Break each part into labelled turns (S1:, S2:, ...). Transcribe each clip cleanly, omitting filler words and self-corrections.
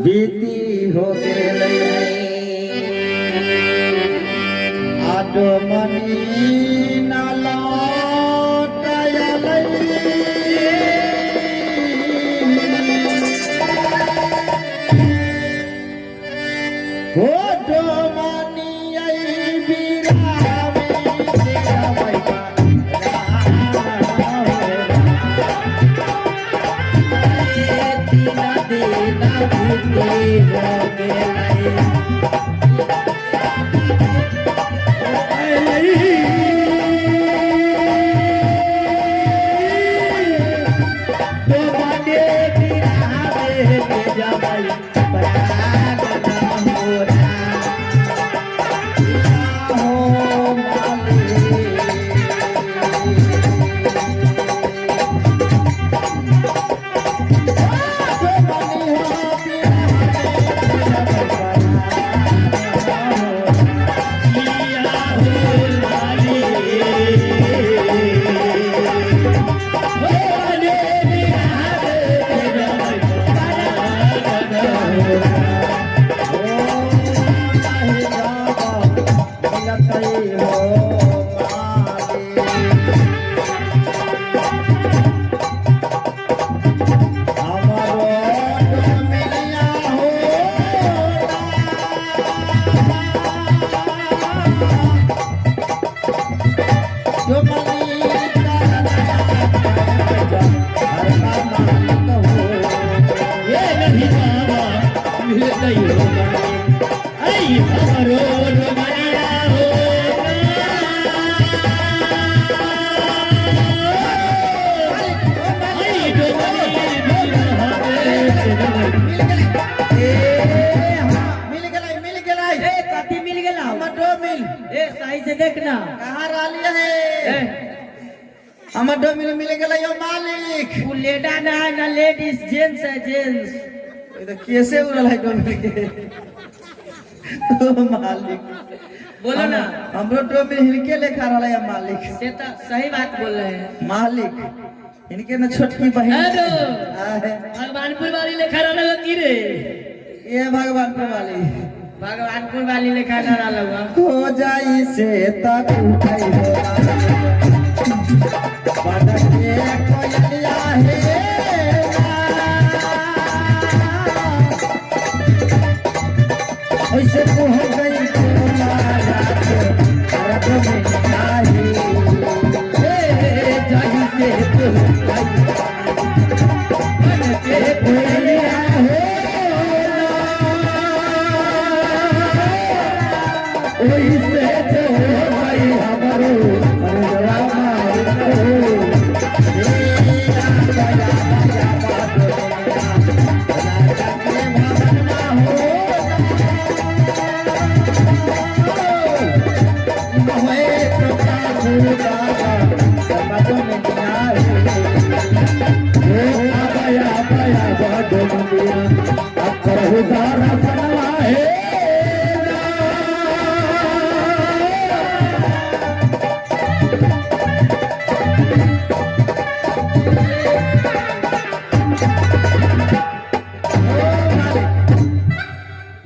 S1: बीती हो गेलै आडो मनी ना लौट अयलै। हो डोमनी ऐ बिरावे तेरा बैबा
S2: तीन दिन बीती हो गेलै। डोमने बिरावे के जबै प्राण न होरा।
S1: हो मालिक
S2: किया हो मालिक। डोमने बिरावे के जबै प्राण न होरा। ये नहीं बाबा मिलतै हो मालिक। ऐ हमरो डोमनिया हो ऐ डोमनी बिरहावे के जबै।
S1: मिल गेलै, मिल गेलै।
S2: ए कथी मिल गेला?
S1: हमर डोमिल।
S2: ए सही से देखना।
S1: कहाँ रहली है?
S2: ए
S1: हमर डोमिल मिल गेलै यो मालिक।
S2: वो लेडा ना है ना लेडीज, जेंट्स है, जेंट्स।
S1: ई तो कैसे उड़ल है डोमिल के? ओ मालिक।
S2: बोलो ना।
S1: हमरो डोमिल हिनके लेखा रहलै है मालिक।
S2: से तो सही बात बोल रहे हैं।
S1: मालिक, इनके न छोटकी बहन।
S2: हेलो।
S1: आहे।
S2: भगवानपुर वाली लेखा रहल की रे?
S1: ये भगवानपुर वाली।
S2: भगवानपुर वाली लेखा ना रहल हुआ।
S1: हो जाई से तक उठै हो बन के कोयलिया हे ऐसे हो गई रब में नाही।
S2: ए जाई से तू आई बन के कोयलिया हो
S1: ओइसे तो हो गई हमरो रामा हो।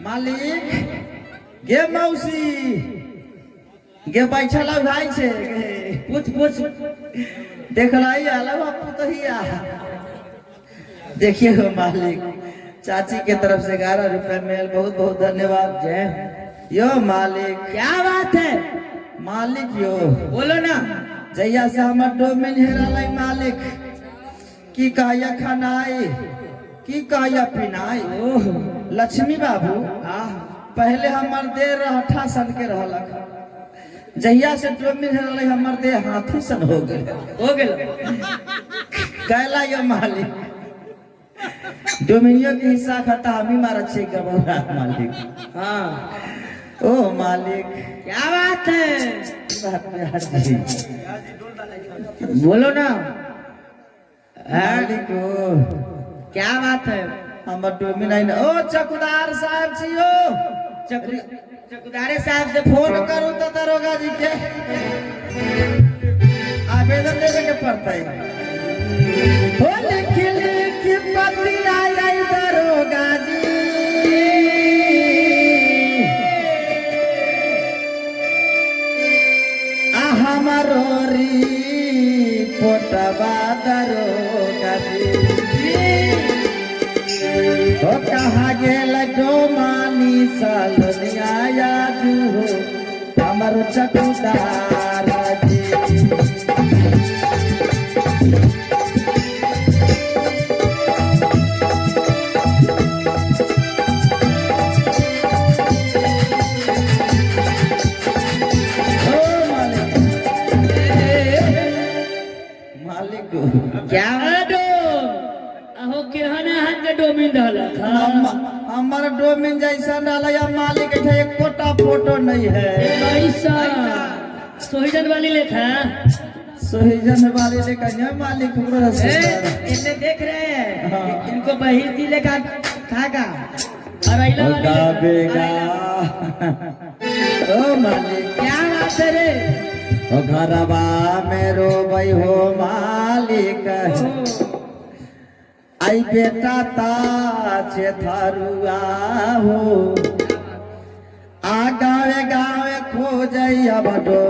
S1: मालिक गे मौसी गे बैठल भाई छे गे।
S2: पूछ पूछ।
S1: देखलाई आला बापू तो हिया। देखिए हो मालिक, चाची के तरफ से 11 रुपया मेल, बहुत बहुत धन्यवाद।
S2: जय।
S1: यो मालिक।
S2: क्या बात है?
S1: मालिक यो।
S2: बोलो ना।
S1: जहिया से हमर डोमिन हेरालै मालिक, की कहैया खानाई की कहैया पिनाई।
S2: ओह।
S1: लक्ष्मी बाबू
S2: आह।
S1: पहले हमर देह रहठा सन के रहलक, जहिया से डोमिन हेरालै हमर देह हाथी सन हो गेल।
S2: हो गेल।
S1: कैला यो मालिक, डोमिनियो के हिस्सा खाता हमी मारत छियै गबौरा मालिक।
S2: हाँ।
S1: ओ मालिक।
S2: क्या बात है?
S1: की बात बिहार जी?
S2: बोलो ना। हाँ,
S1: मालिक ओ।
S2: क्या बात है?
S1: हमर डोमिन आइन। ओ चकुदार साहब छी ओ।
S2: चकुदारे साहब से
S1: फोन करू तो दरोगा जी के आवेदन देवे के पड़तै। हो लिख लिख पतिया। हो कहा गेल डोमानी सलोनिया याजू हो हमर चकुदार जी। ओ मालिक, मालिक
S2: क्या डोम अहो केहन अहाँ के डोमिन रहलक
S1: हमर डोमिन जैसा रहलै या मालिक एठे एकोटा फोटो नहीं है।
S2: कैसा सोहिजन वाली लेखा?
S1: सोहिजन वाली लेखा नहीं मालिक, हमरो
S3: ए, इन्हें देख रहे हैं।
S1: हाँ।
S3: इनको बहिर जी लेखा खागा।
S2: अरैला वाली लेखा।
S1: गाबेगा ओ मालिक।
S3: क्या बात है रे?
S1: ओ घरवा में रोबई हो मालिक, आई बेटा ताचे थारुआ हो आ गावे गावे खोजैया बडो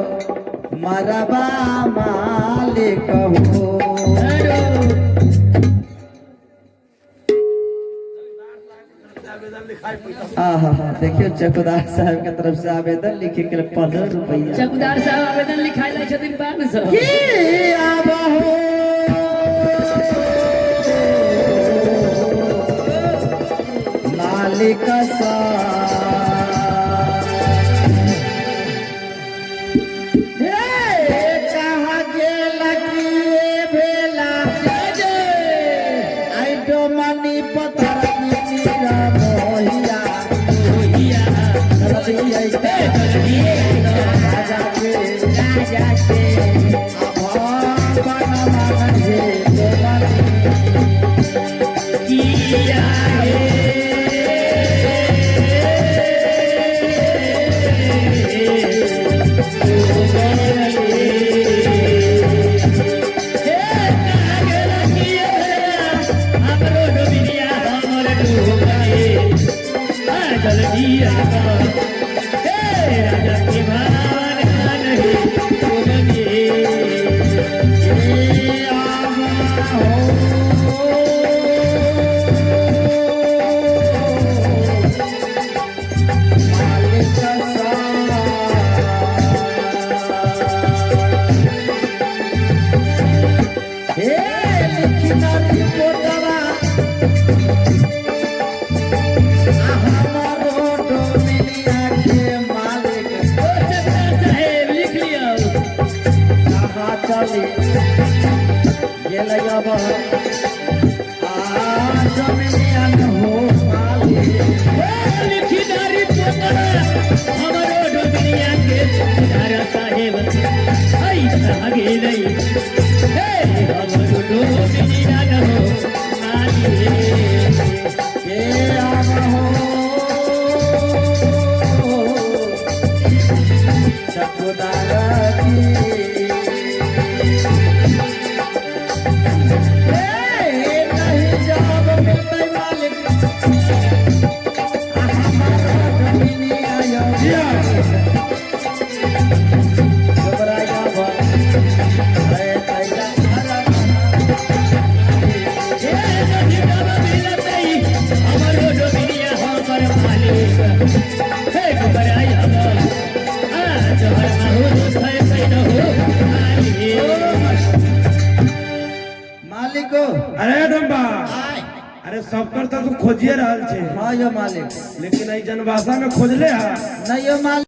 S1: मरबा मालिक हो।
S2: अरे
S1: आहा हा, देखियो चौकीदार साहब के तरफ से आवेदन लिखे के लिए 15 रुपया।
S2: चौकीदार साहब आवेदन लिखाइ लै छथिन 500।
S1: की आब हो मालिक सा हे कहाँ गेल की भेला आई डोमनी पत्थर की नीरा मोहिया राजा के
S3: राजा के
S1: अभा बन हे डोमनी। मालिको।
S4: अरे डम्बा, अरे सबकर तो तू खोजिए रहल छे।
S1: हाँ यो मालिक।
S4: लेकिन एहि जनभाषा में खोजले हा?
S1: नहीं यो मालिक।